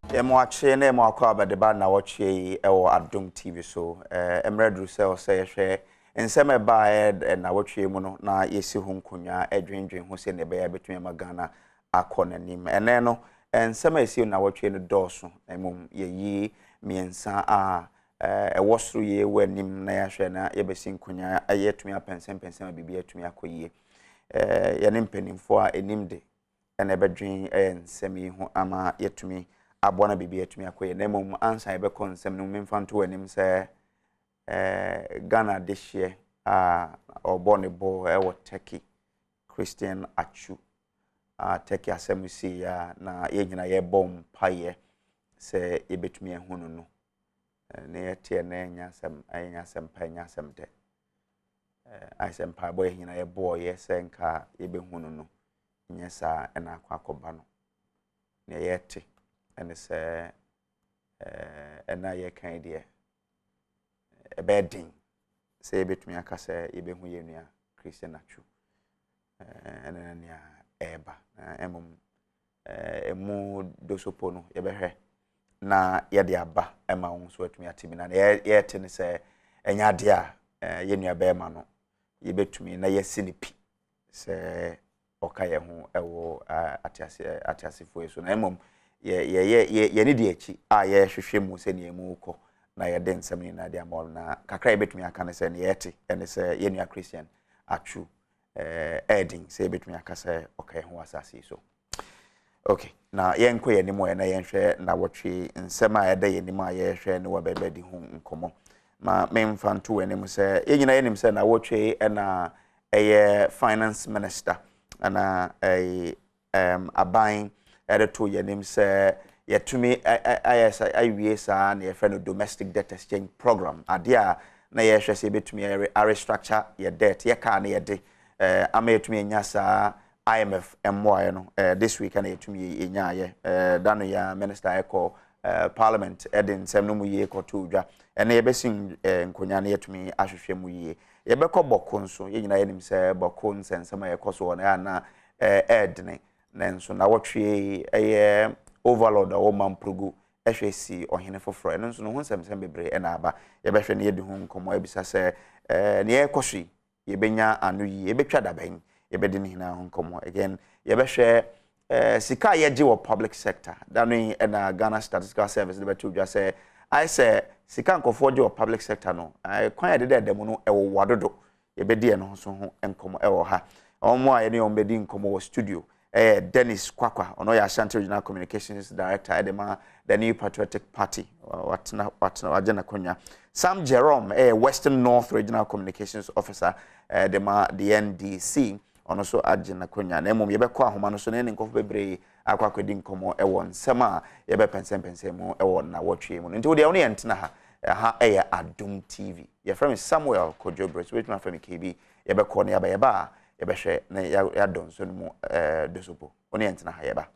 Yɛma wakye na yɛma wakɔ abɛdeba nnawɔtwe yi wɔ Adom TV so. Mmerɛ duru sɛ ɔsɛ yɛhwɛ nsɛm a ɛbaa nnawɔtwe mu no na yɛsi ho nkonnwa dwendwen ho sɛnea ɛbɛyɛ a ɛbɛtumi ama Ghana akɔ n'anim. Ɛnnɛ no, nsɛm a ɛsi nnawɔtwe no dɔɔso, na mmom yɛyi mmiɛnsa a ɛwɔ soro yie wɔ anim na yɛahwɛ na yɛbɛsi nkonnwa yɛatumi apɛnsɛmpɛnsɛm a biribi atumi akɔ yie. Yɛne mpanimfoɔ a ɛnim de na ɛbɛdwen nsɛm yi ho ama yɛatumi aboa na biribi atumi akɔ yie. Na mmom ansa yɛbɛkɔ nsɛm no mu, memfa nto w'anim sɛ Ghana dehyeɛ a ɔbɔ ne bɔ wɔ Turkey, Christian Atsu, a Turkey asɛm sii a na yɛn nyinaa yɛbɔ mpaeɛ sɛ yɛbɛtumi ahu no no. Ne yɛteɛ na ɛnyɛ asɛm, ɛnyɛ asɛm pa, ɛnyɛ asɛm dɛ. Ayɛ sɛ mpaebɔ yɛn nyinaa yɛbɔɔyɛ sɛ nka yɛbɛhu no no, nyɛ saa ɛna akɔ akɔba no. Nea yɛte ɛne sɛ ɛna yɛka yi deɛ, ɛbɛyɛ den sɛ yɛbɛtumi aka sɛ yɛbɛhu yɛn nua Christian Atsu. Ɛne nea ɛreba. Na mmom ɛmu dosopo no yɛbɛhwɛ na yɛde aba ɛma wɔn nso atumi ate bi. Na yɛte ne sɛ ɛnyɛ adeɛ a yɛn nua bɛrima no yɛbɛtumi na yɛsi ne pi sɛ ɔka yɛn ho ɛwɔ atease ateasefoɔ yi so. Na mmom yɛ yɛ yɛ yɛne di akyi a yɛhwehwɛ mu sɛnea emu kɔ na yɛde nsɛm nyinaa de ama wɔn. Na kakra yɛbɛtumi aka ne sɛ nea yɛte ɛne sɛ yɛn nua Christian Atsu, ɛɛden sɛ yɛbɛtumi aka sɛ ɔka yɛn ho wɔ asase yi so. Okay, na yɛnkɔ yɛn anim ɛ na yɛnhwɛ nawɔtwe nsɛm a ɛda yɛn anim a yɛrehwɛ ne wɔbɛbɛdi ho nkɔmmɔ. Ma memfa nto wɔ anim sɛ yɛn nyinaa yɛnim sɛ nawɔtwe ɛna ɛyɛ Finance Minister ɛna ɛyɛ aban ɛde to yɛn anim sɛ yɛtumi ayɛ sɛ awie saa na yɛfrɛ no domestic debt exchange program, adeɛ a na yɛrehwɛ sɛ yɛbɛtumi arestructure yɛ debt, yɛ kaa ne yɛde ama yɛtumi anya saa IMF mmoaeɛ no. This week na yɛtumi yɛnyaayɛ da no yɛ minister ɛkɔ parliament ɛde nsɛm no mu yie kɔto dwa. Ɛnna yɛbɛsi nkonnwa no, yɛtumi ahwehwɛ mu yie. Yɛbɛkɔ Bawku nso. Yɛn nyinaa yɛnim sɛ Bawku nsɛnsɛm a yɛkɔ so wɔ no ɛyɛ ana ɛɛdene, nanso nawɔtwe ɛyɛ overlord a ɔwɔ Mamprugu ɛhwɛ si ɔhene foforɔ. Ɛno nso no ho nsɛmsɛm bebree ɛna aba. Yɛbɛhwɛ no, yɛdi ho nkɔmmɔ ebisa sɛ nea ɛkɔ so yi, yɛbɛnya ano yie, yɛbɛtwa dabɛn? Yɛbɛdi ne nyinaa ho nkɔmmɔ. Again, yɛbɛhwɛ sika a yɛgye wɔ public sector. Da no yi ɛna Ghana Statistical Service de bɛto dwa sɛ ayɛ sɛ sika nkɔfoɔ gye wɔ public sector no, kwan a yɛdeda ɛda mu no ɛwɔ wadodo. Yɛbɛdi ɛno nso ho nkɔmmɔ ɛwɔ ha. Wɔn a yɛne wɔn bɛdi nkɔmmɔ wɔ studio ɛyɛ Dennis Kwakwa, ɔno yɛ Ashanti Regional Communications Director ɛde ma the New Patriotic Party, watena watena wagye n'akonnwa. Sam Jerome ɛyɛ Western North Regional Communications Officer ɛde ma the NDC, ɔno nso agye n'akonnwa. Na mmom yɛbɛkɔ ahoma no so na ne nkɔfo bebree akɔ akɔdi nkɔmmɔ ɛwɔ nsɛm a yɛbɛpɛnsɛmpɛnsɛn mu ɛwɔ nnawɔtwe mu no. Nti wodeɛ wo ne yɛn ntena ha. Ɛha ɛyɛ Adom TV. Yɛfrɛ me Samuel Kojo Bere so, wobɛtumi afrɛ me KB. Yɛbɛkɔ ne yɛaba. Yɛba a, yɛbɛhwɛ na yɛadɔ nso no mu dosopo. Wo ne yɛn ntena ha, yɛba.